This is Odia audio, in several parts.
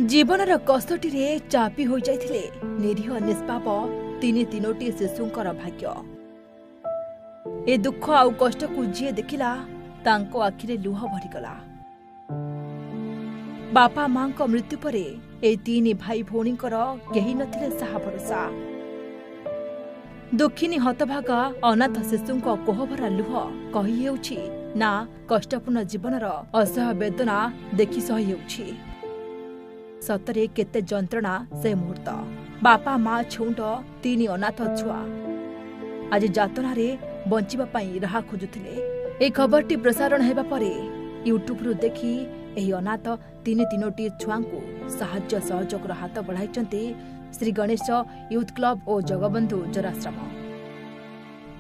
ଜୀବନର କଷଟିରେ ଚାପି ହୋଇଯାଇଥିଲେ ନିରୀହ ନିଷ୍ପାପ ତିନି ତିନୋଟି ଶିଶୁଙ୍କର ଭାଗ୍ୟ। ଏ ଦୁଃଖ ଆଉ କଷ୍ଟକୁ ଯିଏ ଦେଖିଲା, ତାଙ୍କ ଆଖିରେ ଲୁହ ଭରିଗଲା। ବାପା ମାଙ୍କ ମୃତ୍ୟୁ ପରେ ଏହି ତିନି ଭାଇ ଭଉଣୀଙ୍କର କେହି ନଥିଲେ ସାହା ଭରସା। ଦୁଃଖିନୀ ହତଭାଗା ଅନାଥ ଶିଶୁଙ୍କ କୋହଭରା ଲୁହ କହି ହେଉଛି ନା କଷ୍ଟପୂର୍ଣ୍ଣ ଜୀବନର ଅସହ୍ୟ ବେଦନା ଦେଖି ସହି ହେଉଛି। ସତରେ କେତେ ଯନ୍ତ୍ରଣା ସେ ମୁହୂର୍ତ୍ତ। ବାପା ମା ଛେଉଣ୍ଡ ତିନି ଅନାଥ ଛୁଆ ଆଜି ଯାତନାରେ ବଞ୍ଚିବା ପାଇଁ ରାହା ଖୋଜୁଥିଲେ। ଏହି ଖବରଟି ପ୍ରସାରଣ ହେବା ପରେ ୟୁଟ୍ୟୁବରୁ ଦେଖି ଏହି ଅନାଥ ତିନି ତିନୋଟି ଛୁଆଙ୍କୁ ସାହାଯ୍ୟ ସହଯୋଗର ହାତ ବଢ଼ାଇଛନ୍ତି ଶ୍ରୀ ଗଣେଶ ୟୁଥ୍ କ୍ଲବ ଓ ଜଗବନ୍ଧୁ ଜରାଶ୍ରମ।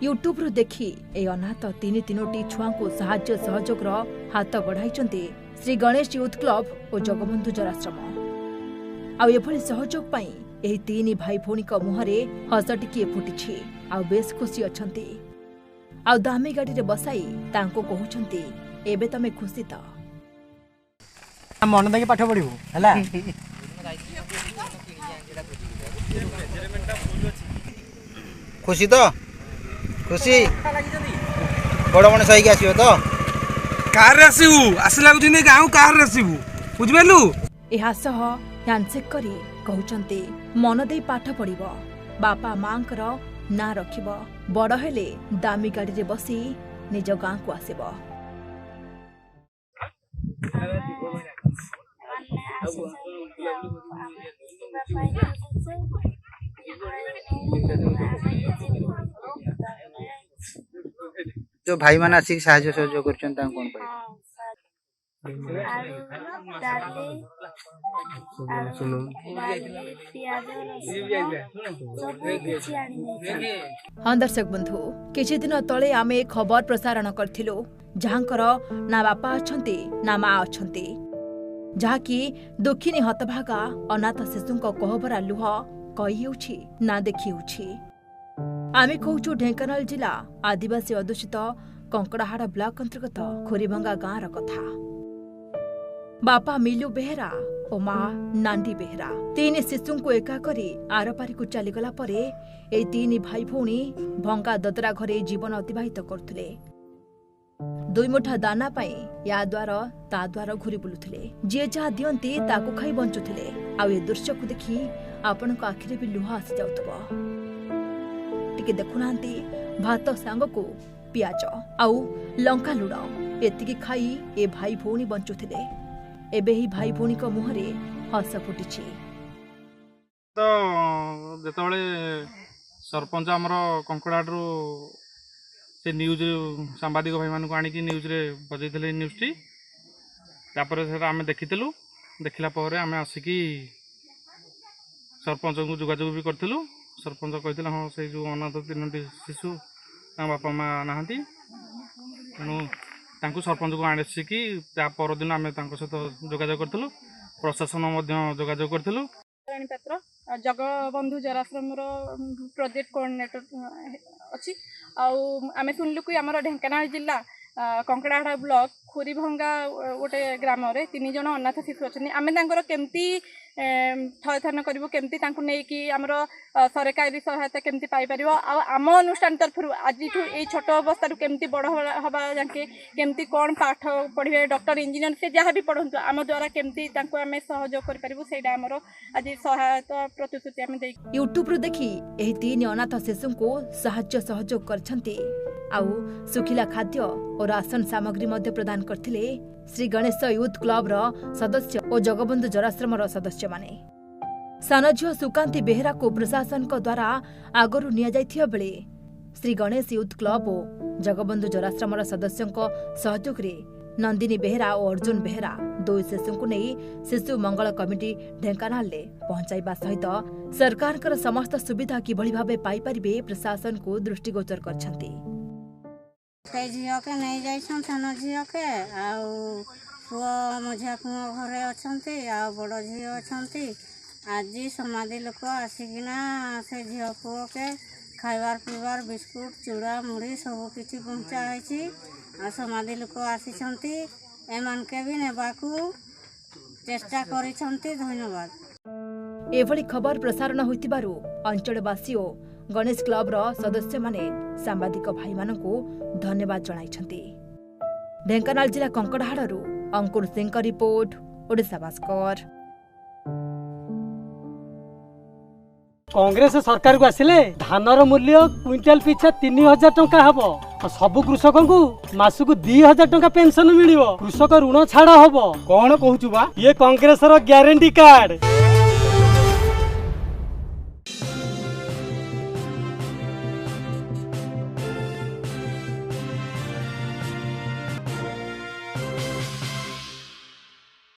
ୟୁଟ୍ୟୁବରୁ ଦେଖି ଏହି ଅନାଥ ତିନି ତିନୋଟି ଛୁଆଙ୍କୁ ସାହାଯ୍ୟ ସହଯୋଗର ହାତ ବଢ଼ାଇଛନ୍ତି ଶ୍ରୀ ଗଣେଶ ୟୁଥ୍ କ୍ଲବ ଓ ଜଗବନ୍ଧୁ ଜରାଶ୍ରମ। ଆଉ ଏଭଳି ସହଯୋଗ ପାଇଁ ଏହି ତିନି ଭାଇ ଭଉଣୀଙ୍କ ମୁହଁରେ ହସ ଟିକିଏ ଫୁଟିଛି ଆଉ ବେଶ୍ ଖୁସି ଅଛନ୍ତି। ଆଉ ଦାମୀ ଗାଡ଼ିରେ ବସାଇ ତାଙ୍କୁ କହୁଛନ୍ତି, ଏବେ ତମେ ଖୁସି ତ? ମନ ଦେଇକି ପାଠ ପଢିବୁ, ହେଲା? ଖୁସି ତ? ଖୁସି? ବଡ଼ ମଣିଷ ହେଇକି ଆସିବ ତ? କାରରେ ଆସିବୁ। ଆସି ଲାଗୁଛନ୍ତି ଗାଁକୁ, କାରରେ ଆସିବୁ, ବୁଝିପାରିଲୁ? ଏହା ସହ ହ୍ୟାଣ୍ଡସେକ୍ କରି କହୁଛନ୍ତି, ମନ ଦେଇ ପାଠ ପଢ଼ିବ, ବାପା ମାଙ୍କର ନାଁ ରଖିବ, ବଡ଼ ହେଲେ ଦାମୀ ଗାଡ଼ିରେ ବସି ନିଜ ଗାଁକୁ ଆସିବ। ମାନେ ଆସିଛନ୍ତି ଆଉ ଆମେ ଯିବା ପାଇଁ ଚାହୁଁଛୁ। ଆମେ ଯିବୁ ତାପରେ। ଯୋଉ ଭାଇମାନେ ଆସିକି ସାହାଯ୍ୟ ସହଯୋଗ କରୁଛନ୍ତି, ତାଙ୍କୁ କଣ କହିବେ? ହଁ, ଆଳୁ, ଡାଲି, ଆଳୁ, ଡାଲି, ପିଆଜ, ରସୁଣ ସବୁ କିଛି ଆଣି ଦେଇଛନ୍ତି। ହଁ ଦର୍ଶକ ବନ୍ଧୁ, କିଛି ଦିନ ତଳେ ଆମେ ଖବର ପ୍ରସାରଣ କରିଥିଲୁ, ଯାହାଙ୍କର ନା ବାପା ଅଛନ୍ତି ନା ମା ଅଛନ୍ତି, ଯାହାକି ଦୁଃଖିନୀ ହତଭାଗା ଅନାଥ ଶିଶୁଙ୍କ କୋହଭରା ଲୁହ କହି ହେଉଛି ନା ଦେଖି ହେଉଛି। ଆମେ କହୁଛୁ ଢେଙ୍କାନାଳ ଜିଲ୍ଲା ଆଦିବାସୀ ଅଧ୍ୟୁଷିତ କଙ୍କଡ଼ାହାଡ଼ ବ୍ଲକ ଅନ୍ତର୍ଗତ ଖୁରିଭଙ୍ଗା ଗାଁର କଥା। ବାପା ମିଲୁ ବେହେରା ଓ ମା ନାଣ୍ଡି ବେହେରା ତିନି ଶିଶୁଙ୍କୁ ଏକା କରି ଆରପାରିକୁ ଚାଲିଗଲା ପରେ ଏହି ତିନି ଭାଇ ଭଉଣୀ ଭଙ୍ଗା ଦଦରା ଘରେ ଜୀବନ ଅତିବାହିତ କରୁଥିଲେ। ଦୁଇମୁଠା ଦାନା ପାଇଁ ୟା ଦ୍ୱାର ତା ଦ୍ୱାର ଘୁରି ବୁଲୁଥିଲେ। ଯିଏ ଯାହା ଦିଅନ୍ତି ତାକୁ ଖାଇ ବଞ୍ଚୁଥିଲେ। ଆଉ ଏ ଦୃଶ୍ୟକୁ ଦେଖି ଆପଣଙ୍କ ଆଖିରେ ବି ଲୁହ ଆସିଯାଉଥିବ। ଟିକେ ଦେଖୁନାହାନ୍ତି, ଭାତ ସାଙ୍ଗକୁ ପିଆଜ ଆଉ ଲଙ୍କା ଲୁଣ ଏତିକି ଖାଇ ଏ ଭାଇ ଭଉଣୀ ବଞ୍ଚୁଥିଲେ। ଏବେ ଏହି ଭାଇ ଭଉଣୀଙ୍କ ମୁହଁରେ ହସ ଫୁଟିଛି। ତ ଯେତେବେଳେ ସରପଞ୍ଚ ଆମର କଙ୍କଡ଼ାହାଟରୁ ସେ ନ୍ୟୁଜ୍ ସାମ୍ବାଦିକ ଭାଇମାନଙ୍କୁ ଆଣିକି ନ୍ୟୁଜ୍ରେ ବଜେଇଥିଲେ ନ୍ୟୁଜ୍ଟି, ତାପରେ ସେଟା ଆମେ ଦେଖିଥିଲୁ। ଦେଖିଲା ପରେ ଆମେ ଆସିକି ସରପଞ୍ଚଙ୍କୁ ଯୋଗାଯୋଗ ବି କରିଥିଲୁ। ସରପଞ୍ଚ କହିଥିଲେ, ହଁ, ସେଇ ଯେଉଁ ଅନାଥ ତିନୋଟି ଶିଶୁ, ତାଙ୍କ ବାପା ମା ନାହାନ୍ତି। ତେଣୁ ତାଙ୍କୁ ସରପଞ୍ଚକୁ ଆସିକି ତା ପରଦିନ ଆମେ ତାଙ୍କ ସହିତ ଯୋଗାଯୋଗ କରିଥିଲୁ। ପ୍ରଶାସନ ମଧ୍ୟ ଯୋଗାଯୋଗ କରିଥିଲୁ। ରାଣୀ ପାତ୍ର, ଜଗବନ୍ଧୁ ଜରାଶ୍ରମର ପ୍ରୋଜେକ୍ଟ କୋଅର୍ଡ଼ିନେଟର ଅଛି। ଆଉ ଆମେ ଶୁଣିଲୁ କି ଆମର ଢେଙ୍କାନାଳ ଜିଲ୍ଲା କଙ୍କଡ଼ାହାଡ଼ ବ୍ଲକ ଖୁରିଭଙ୍ଗା ଗୋଟେ ଗ୍ରାମରେ ତିନି ଜଣ ଅନାଥ ଶିଶୁ ଅଛନ୍ତି। ଆମେ ତାଙ୍କର କେମିତି ଥଇଥାନ କରିବୁ, କେମିତି ତାଙ୍କୁ ନେଇକି ଆମର ସରକାରୀ ସହାୟତା କେମିତି ପାଇପାରିବ, ଆଉ ଆମ ଅନୁଷ୍ଠାନ ତରଫରୁ ଆଜିଠୁ ଏଇ ଛୋଟ ଅବସ୍ଥାରୁ କେମିତି ବଡ଼ ହେବା ଯାକେ କେମିତି କ'ଣ ପାଠ ପଢ଼ିବେ, ଡକ୍ଟର, ଇଞ୍ଜିନିୟର, ସେ ଯାହା ବି ପଢ଼ନ୍ତୁ, ଆମ ଦ୍ୱାରା କେମିତି ତାଙ୍କୁ ଆମେ ସହଯୋଗ କରିପାରିବୁ, ସେଇଟା ଆମର ଆଜି ସହାୟତା ପ୍ରତିଶ୍ରୁତି ଆମେ ଦେଇ ୟୁଟ୍ୟୁବରୁ ଦେଖି ଏହି ତିନି ଅନାଥ ଶିଶୁଙ୍କୁ ସାହାଯ୍ୟ ସହଯୋଗ କରିଛନ୍ତି ଆଉ ଶୁଖିଲା ଖାଦ୍ୟ ଓ ରାସନ ସାମଗ୍ରୀ ମଧ୍ୟ ପ୍ରଦାନ କରିଥିଲେ ଶ୍ରୀ ଗଣେଶ ୟୁଥ୍ କ୍ଲବର ସଦସ୍ୟ ଓ ଜଗବନ୍ଧୁ ଜରାଶ୍ରମର ସଦସ୍ୟମାନେ। ସାନ ଝିଅ ସୁକାନ୍ତି ବେହେରାକୁ ପ୍ରଶାସନଙ୍କ ଦ୍ୱାରା ଆଗରୁ ନିଆଯାଇଥିବା ବେଳେ ଶ୍ରୀ ଗଣେଶ ୟୁଥ୍ କ୍ଲବ ଓ ଜଗବନ୍ଧୁ ଜରାଶ୍ରମର ସଦସ୍ୟଙ୍କ ସହଯୋଗରେ ନନ୍ଦିନୀ ବେହେରା ଓ ଅର୍ଜୁନ ବେହେରା ଦୁଇ ଶିଶୁଙ୍କୁ ନେଇ ଶିଶୁ ମଙ୍ଗଳ କମିଟି ଢେଙ୍କାନାଳରେ ପହଞ୍ଚାଇବା ସହିତ ସରକାରଙ୍କର ସମସ୍ତ ସୁବିଧା କିଭଳି ଭାବେ ପାଇପାରିବେ, ପ୍ରଶାସନକୁ ଦୃଷ୍ଟିଗୋଚର କରିଛନ୍ତି। ସେ ଝିଅକେ ନେଇଯାଇଛନ୍, ସାନ ଝିଅକେ, ଆଉ ପୁଅ ମଝିଆ ପୁଅ ଘରେ ଅଛନ୍ତି ଆଉ ବଡ଼ ଝିଅ ଅଛନ୍ତି। ଆଜି ସମାଧି ଲୋକ ଆସିକିନା ସେ ଝିଅ ପୁଅକେ ଖାଇବାର ପିଇବାର ବିସ୍କୁଟ, ଚୁଡ଼ା, ମୁଢ଼ି ସବୁ କିଛି ପହଞ୍ଚା ହେଇଛି। ଆଉ ସମାଧି ଲୋକ ଆସିଛନ୍ତି ଏମାନକେ ବି ନେବାକୁ। ଚେଷ୍ଟା କରିଛନ୍ତି, ଧନ୍ୟବାଦ। ଏଭଳି ଖବର ପ୍ରସାରଣ ହୋଇଥିବାରୁ ଅଞ୍ଚଳବାସୀ ଓ ଗଣେଶ କ୍ଲବର ସଦସ୍ୟମାନେ ସାମ୍ବାଦିକ ଭାଇମାନଙ୍କୁ ଧନ୍ୟବାଦ ଜଣାଇଛନ୍ତି। ଢେଙ୍କାନାଳ ଜିଲ୍ଲା କଙ୍କଡ଼ାହାଡ଼ରୁ ଅଙ୍କୁର ସିଂଙ୍କ ରିପୋର୍ଟ, ଓଡ଼ିଶା ଭାସ୍କର। କଂଗ୍ରେସ ସରକାରକୁ ଆସିଲେ ଧାନର ମୂଲ୍ୟ କୁଇଣ୍ଟାଲ ପିଛା 3000 ଟଙ୍କା ହବ, ସବୁ କୃଷକଙ୍କୁ ମାସକୁ 2000 ଟଙ୍କା ପେନସନ ମିଳିବ, କୃଷକ ଋଣ ଛାଡ଼ ହବ। କଣ କହୁଛୁ ବା? ଇଏ କଂଗ୍ରେସର ଗ୍ୟାରେଣ୍ଟି କାର୍ଡ।